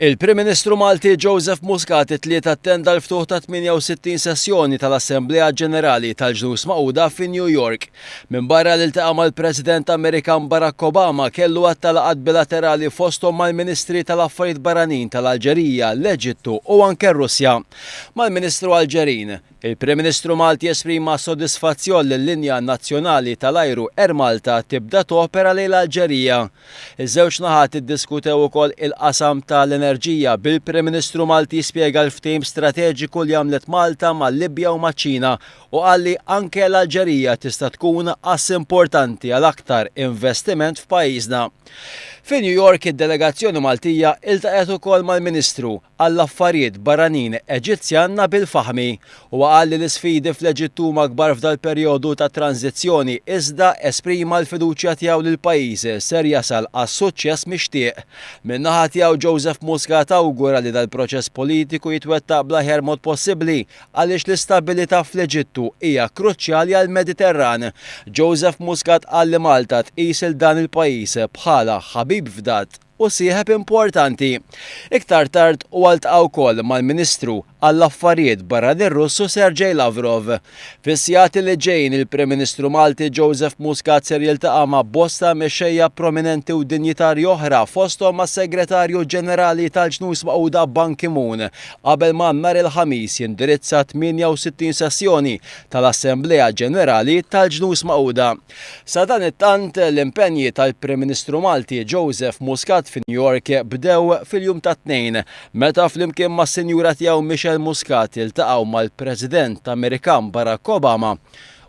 Il-Prim Ministru Malti Joseph Muscat it-Tlieta attenda l-ftuħ ta' 68 sessjoni tal-Assemblea Ġenerali tal-Ġnus Magħquda fi New York. Minbarra li ltaqa' mal-President Amerikan Barack Obama kellu għadd ta' laqgħat bilaterali fosthom mal-Ministri tal-Affarijiet Barranin tal-Alġerija, l-Eġittu u anke r-Russja. Mal-Ministru Alġerin, Il-Prim Ministru Malti esprima sodisfazzjon li l-linja nazzjonali tal-ajru Air Malta tibda topera lejn l-Alġerija. Iż-żewġ naħat iddiskutew ukoll il-qasam ta' l-enerġija, bil-Prim Ministru Malti jispjega l-ftehim strateġiku li għamlet Malta mal-Libja u maċ-Ċina u qal li anke l-Alġerija tista' tkun ass importanti għal aktar investiment f'pajjiżna. Fi New York id-delegazzjoni Maltija iltaqgħet ukoll mal-Ministru għall-Affarijiet Barranin Eġizzjan Nabil Fahmy. Huwa qal li l-isfidi fl-Eġittu huma kbar f'dal-perjodu ta' tranżizzjoni iżda esprima l-fiduċja tiegħu li l-pajjiż ser jasal għas-suċċess mixtieq. Min-naħa tiegħu Joseph Muscat awgura li dal-proċess politiku jitwettaq bl-aħjar mod possibbli għaliex l-istabilità fl-Eġittu hija kruċjali għall-Mediterran. Joseph Muscat qal li Malta tqis 'il dan il-pajjiż bħala ħabib fdat u sieħeb importanti. Iktar tard huwa ltaqa' wkoll mal-Ministru għall-Affarijiet Barranin Russu Sergei Lavrov. Fis-sigħat li ġejjin il-Prim Ministru Malti Joseph Muscat ser jiltaqa' ma' bosta mexxejja prominenti u dinjitarji oħra fosthom mas-Segretarju Ġenerali tal-Ġnus Magħquda Ban Ki-moon qabel ma nhar il-Ħamis jindirizza 68 sessjoni tal-Assemblea Ġenerali tal-Ġnus Magħquda. Sadanittant, l-impenji tal-Prim Ministru Malti Joseph Muscat fi New York bdew fil-jum tat-Tnejn, meta flimkien mas-Sinjura tiegħu Michelle Muscat iltaqgħu mal-President Amerikan Barack Obama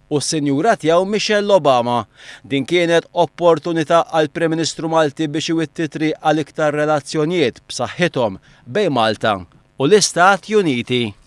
u s-Sinjura tiegħu Michelle Obama. Din kienet opportunità għall-Prim Ministru Malti biex iwitti t-triq għal iktar relazzjonijiet b'saħħithom bejn Malta u l-Istati Uniti.